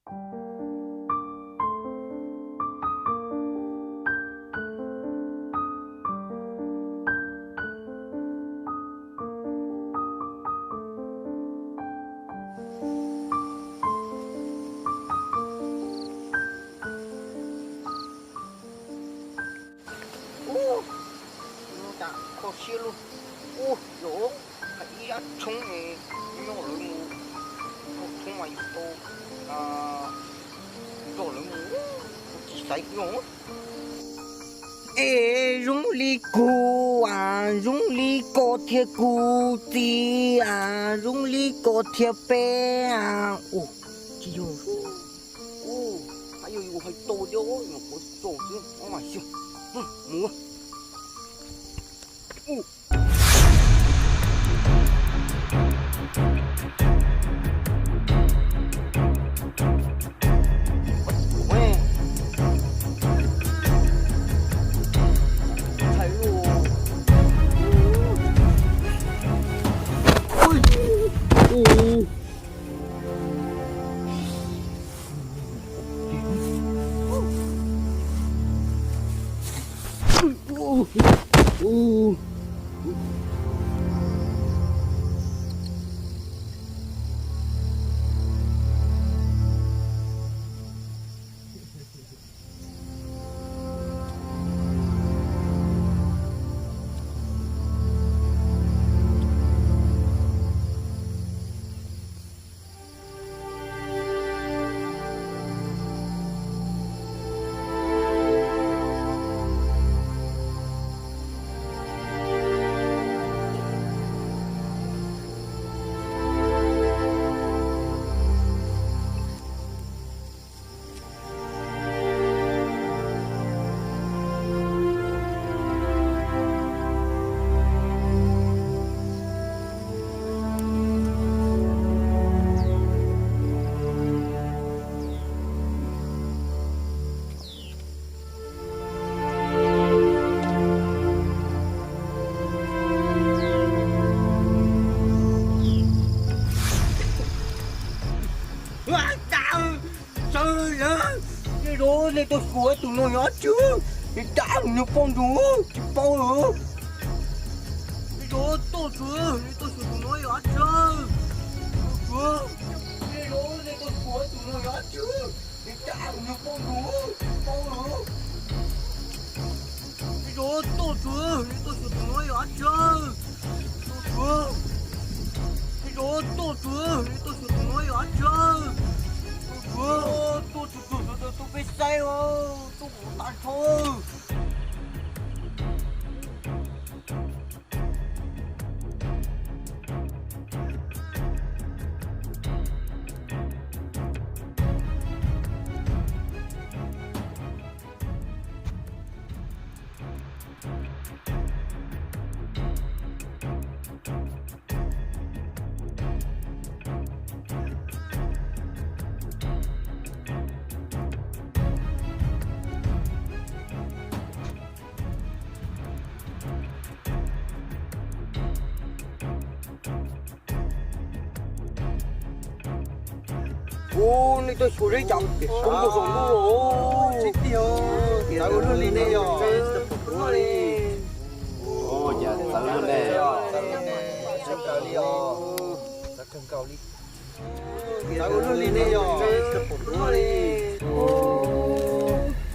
Ub, cas kho siab luaj. Ub, yog hais ib yam tshoob ne, nyob lawv mus, tshoob mas yus tau nrog lawv mus, kuv tsis xaiv nyob. Es zoo li kuv as, zoo li koj thiab kuv txiv as, zoo li koj thiab peb as. Ub, tsis yog, ub, hais yog yus hais tau thiab, yog kuv tau xwb, ub, mas xyov, mus. Sawv daws, nej zov nej tuaj xyuas tus no yog dab tsi, nws dab nws poj ntsuam tsis paub lawm. Nej zov tuaj xyuas, nej tuaj xyuas tus no yog dab tsi. Tuaj xyuas, nej zov nej tuaj xyuas tus no yog dab tsi, nws dab nws poj ntsuam tsis paub lawm. Nej zov tuaj xyuas, nej tuaj xyuas tus no yog dab tsi. Tuaj xyuas, nej zov tuaj xyuas, nej tuaj xyuas tus no yog dab tsi. Tuaj xyuas, tuaj xyuas, tuaj xyuas, tuaj peb saib os, tuaj kom tag nrho. Ub, nej tuaj xyuas zeb cas zoo nkauj zoo nkauj os. Tsis tiag, txawv ua luaj li ne yog. Ua cas txawv luaj ne. Txawv kawg li os. Txawv kawg li. Txawv ua luaj li ne yog.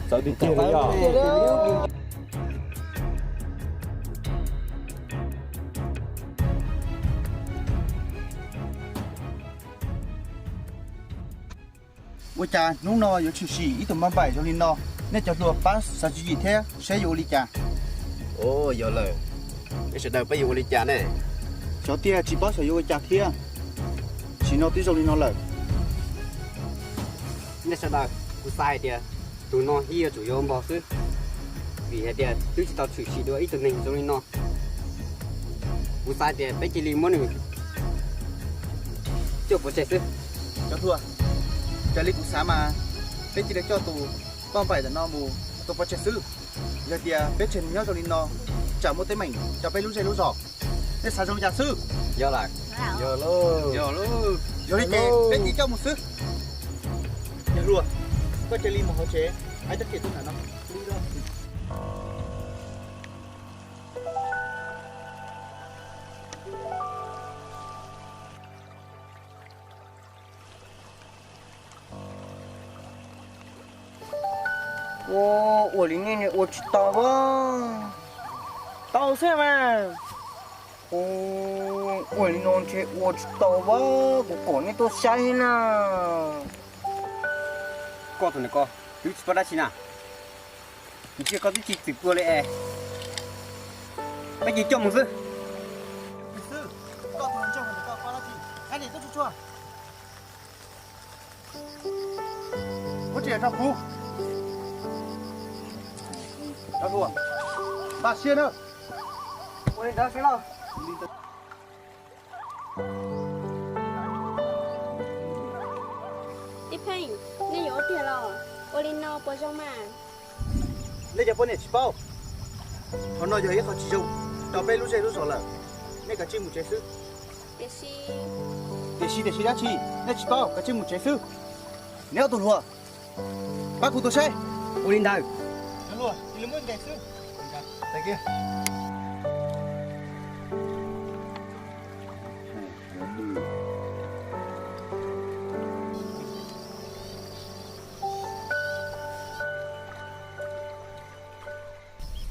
Txawv tiag tiag li os. Ua cas hnub no yuav tshwm sim ib tug npauj npaim zoo li no? Nej cov hluas pab xav tswv yim thiab saib yuav ua li cas. Ua, yog lawm, nej sawv daws pab yuav ua li cas ne? Xyov tiag tsis paub xyov yuav ua cas thiab. Sim no twb zoo li no lawm. Nej sawv daws, kuv xav hais tias tus no yeej yuav tsum yuav npog xwb, vim hais tias twb tsis tau tshwm sim dua ib tug neeg zoo li no. Kuv xav tias peb cia li muab nws coj pov tseg xwb. Cov hluas, raws li kuv xav mas peb cia li coj tus npauj npaim ntawm no mus tua pov tseg xwb. Yog tias peb tseg nws nyob zoo li no, tsam muaj teeb meem rau peb lub zej lub zos. Nej xav zoo li cas xwb? Yog lawm. Yog li ces peb cia li coj mus xwb. Hluas, koj cia li mus hauv tsev, hais tag kis tuaj ntawm no. Ua, ua li nej ua tsis tau a. Tau xwb mas. Ua li no ntshe ua tsis tau a, kuv kom nej tuaj saib na. Koj tus ntawm ko twb tsis paub dab tsi na. Ntshe koj twb tsis txwm pua li es, peb cia coj mus xwb. Xwb, koj tus ntawm ko paub dab tsi, hais niam tuaj tsuag tsuag. Muab tsiaj rau kuv. Cov hluas, npaj siab na. Ua li ntawd xwb los. Tij Pheej, nej yuav ua tiag los? Ua li no puas zoo mas? Nej cov poj niam tsis paub, qhov no yog ib qho tsis zoo rau peb lub zej lub zos lawm. Nej kav tsij mus tsev xwb. Tiam sis, tiam sis tiam sis dab tsi? Nej tsis paub, kav tsij mus tsev xwb. Neb ob tug hluas, pab kuv tuaj saib. Ua li ntawd.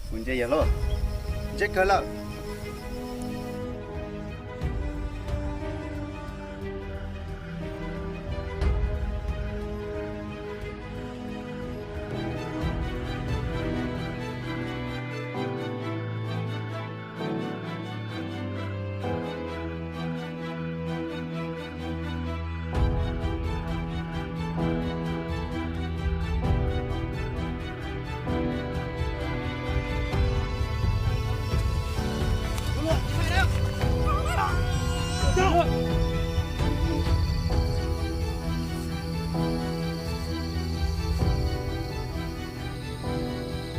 Kuv ntse yog loj, ntse kawg lawm.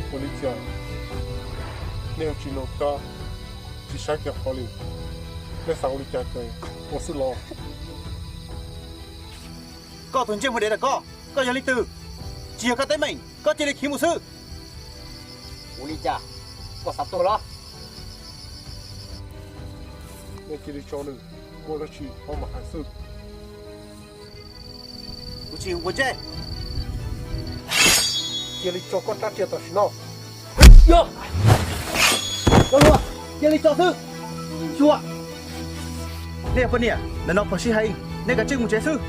Ua li cas nej tsis nug koj, tsis saib kiag qhov li, nej xav ua li cas ces ua xwb los. Koj tus ntsej muag dev ntawm koj, koj yog leej twg? Tsis yog koj teeb meem, koj cia li khiav mus xwb. Ua li cas, koj xav tuag los? Nej cia li tso nws, muaj dab tsi mam hais xwb. Kuv tsis ua ntsej. Cia li tso koj rab riam tam sim no. Cia li tso xwb. Xyuas, nej poj niam ntawm no phom sij hawm, nej kav tsij mus tsev xwb.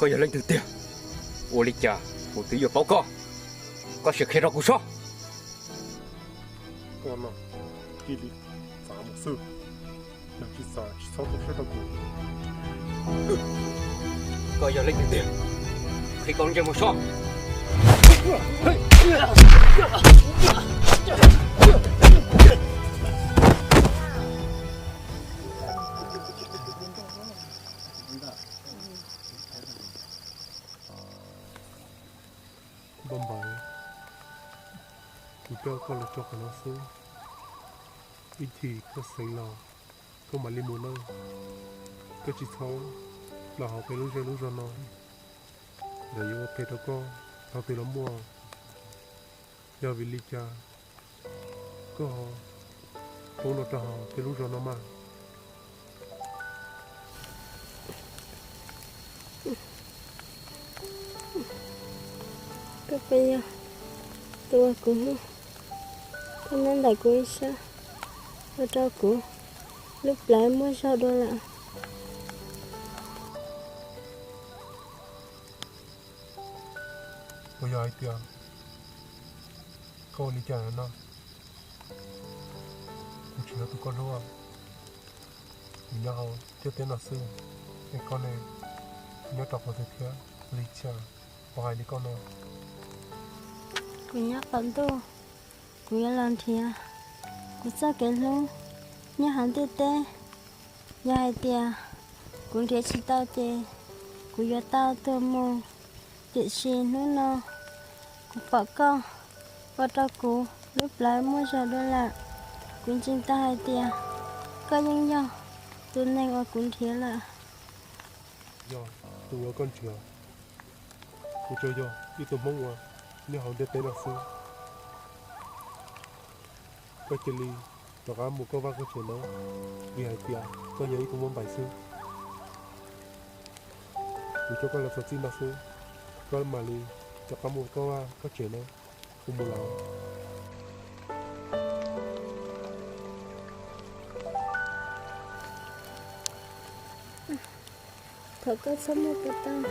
Koj yog leej twg tiag? Ua li cas kuv twb yuav paub koj? Koj sim qhia rau kuv saib. Koj no cia li txav mus xwb, yog tsis txav tsis txhob tu siab rau kuv. Koj yog leej twg tiag? Qhia koj lub ntsej muag soj. Npauj Npaim, kuv coj koj los tso qhov no xwb. Ib chim koj xeev los, koj mam li mus nawb. Koj tsis txhob los hauv peb lub zej lub zog no, lawv yuav ua phem rau koj thaum twg los muaj. Yog vim li cas koj ho poob los rau hauv peb lub zos no mas? Koj puas yog tus uas kuv hu, koj nyob ntawm kuv ib sab, ua rau kuv lub plawv muaj zog dua lawm. Puas yog hais tias koj ua li cas no? Kuv tsis yog tus koj hlub, kuv nyob hauv ntiaj teb no xwb, es koj ne, nyob rau qhov twg thiab? Ua li cas ho hais li koj no? Kuv nyob qaum ntuj, kuv yuav los nrhiav kuv txoj kev hlub nyob hauv ntiaj teb. Yog hais tias kuv nrhiav tsis tau ces kuv yuav tau tuag mus. Tiam sis hnub no kuv pom koj, ua rau kuv lub plawv muaj zog dua lawm. Kuv ntseeg tau hais tias koj yeej yog tus neeg uas kuv nrhiav lawm. Yog tus uas koj nrhiav, kuv tsuas yog ib tug Hmoob uas nyob hauv ntiaj teb no xwb. Koj cia li rov qab mus koj vaj koj tsev nawb, vim hais tias koj yog ib tug Npauj Npaim xwb. Kuv coj koj los txog txij no xwb, koj mam li rov qab mus koj vaj koj tsev nawb. Kuv mus lawm. Thov koj txhob muab kuv tau.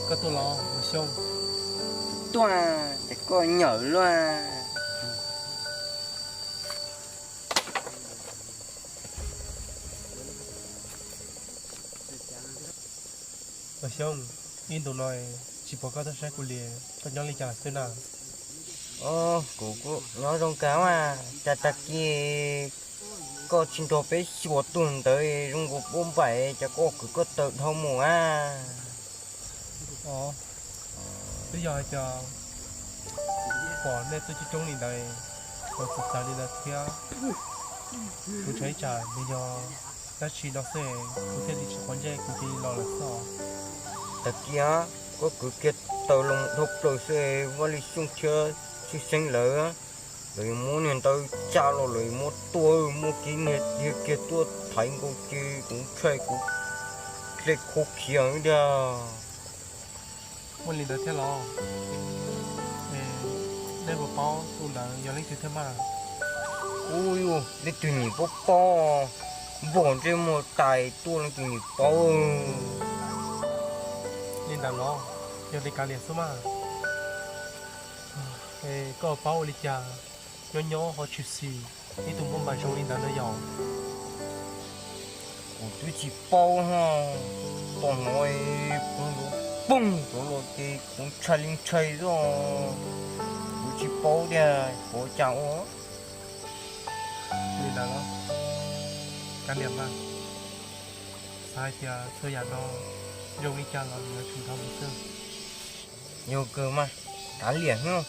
Koj tuaj los Xyooj? Tuaj, ces koj nyawm luaj. Xyooj, ib ntus no tsis pom koj tuaj saib kuv li, koj nyob li cas lawm xwb na? Kuv kuj nyob zoo kawg mas, cas tag kis koj tsis nrog peb xyuas tuag ntawd zoo nkaus Npauj Npaim, cas koj kwv koj taw dhau mus a? Twb yog hais tias pom nej tuaj coob coob li ntawd, los txawv txawv li ntawd thiab. Kuv ntshai tsam nws yog dab tsi no xwb, kuv thiaj li tsis quav ntsej, kuv cia li los lawm xwb. Tag kis koj kwv kiag taw los dhau plaws xwb, Vaj Lis Xyooj thiab Txwj Xeeb lawv, lawv yuav muab niag ntawd tsa los lawv yuav muab tua, muab kiag niag dhia kiag tuaj thaiv nkaus ces kuv ntshai kuv hle khuv khiav tiag. Muaj li ntawd thiab los? Nej puas paub tus ntawd yog leej twg thiab mas? Ub, leej twg nim paub paub, npog ntsej muag tais tuaj leej twg nim paub. Li ntawd los? Yog li kav liam xwb mas. Koj paub ua li cas nyob nyob ho tshwm sim ib tug Npauj Npaim zoo li ntawd no yom? Kuv twb tsis paub ho, tos hnov kuv ntuv poog rov los ces kuv ntshai li ntshai xwb. Kuv tsis paub tias puas cas ua. Li ntawd los? Kav liam mas, xav hais tias txhua yam no zoo li cas los yuav tsum dhau mus xwb. Yog kawg mas, kav liam xwb,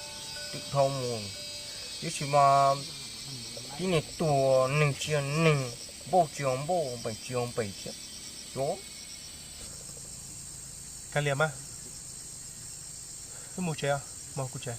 twb dhau mus. Tiam sis mas tib neeg tuag neeg tsis yog neeg, npauj tsis yog npauj, npaim tsis yog npaim thiab. Kav liam mas, wb mus tsev, mus kuv tsev.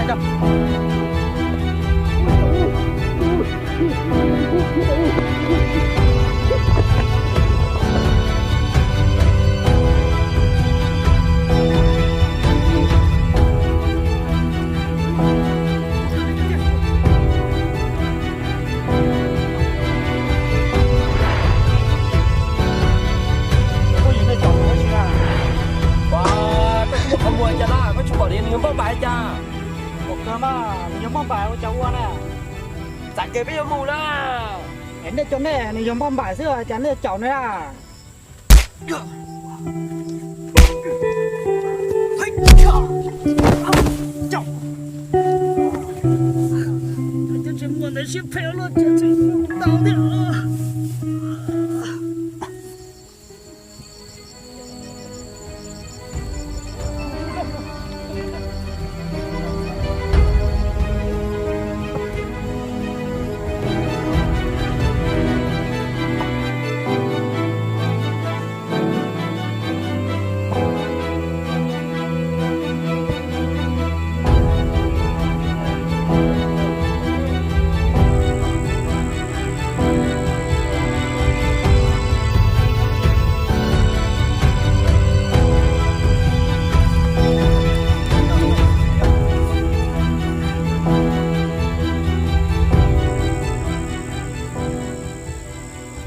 nej coj. Koj yuav nej cov ua si na. Ua, koj tsis muaj qhov muag cas na, koj tsis pom tias nws yog npauj npaim cas? Pom kawg mas, nws yog npauj npaim ua cas ua na. Txav kev peb yuav mus na. Es nej cov nej nws yog npauj npaim xwb cas nej caum nws na. Cov ntsej muag ntawd siab phem luaj, tseem tau thiab.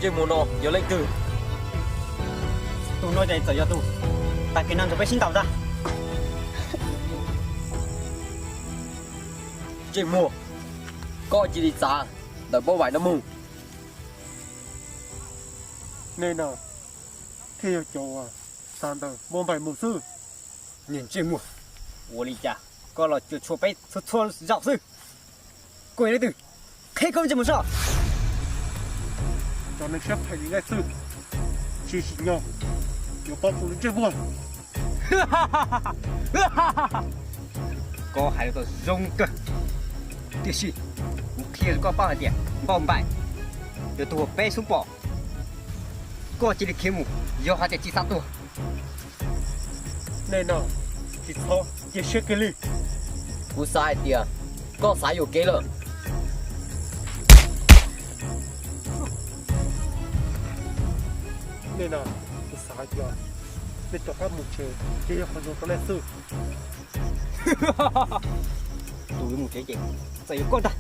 Ntsej muag no yog leej twg? Tus no ces txawm yog tus tag kis no nrog peb sib ntaus ntag. Ntsej muag, koj cia li txav ntawm npauj npaim no mus. Nej no thiaj yog cov uas txav ntawm npauj npaim mus xwb. Niag ntsej muag, ua li cas koj los cuam tshuam peb txhua txhua zaus xwb? Koj yog leej twg? Qhib koj ntsej muag soj. Cov neeg siab phem li nej xwb, tsis tsim nyog yuav poob kuv lub ntsej muag. Koj hais los tau zoo kawg, tiam sis kuv qhia rau koj paub hais tias npauj npaim yog tus uas peb xub pom. Koj cia li khiav mus, yog hais tias tsis xav tuag. Nej no tsis txhob cia siab kiag li. Kuv xav hais tias koj xav yuam kev lawm. Nej no, kuv xav hais tias nej rov qab mus tsev ces yog qhov zoo rau nej xwb. Tus yuav mus tsev ces txawm yuav koj ntag.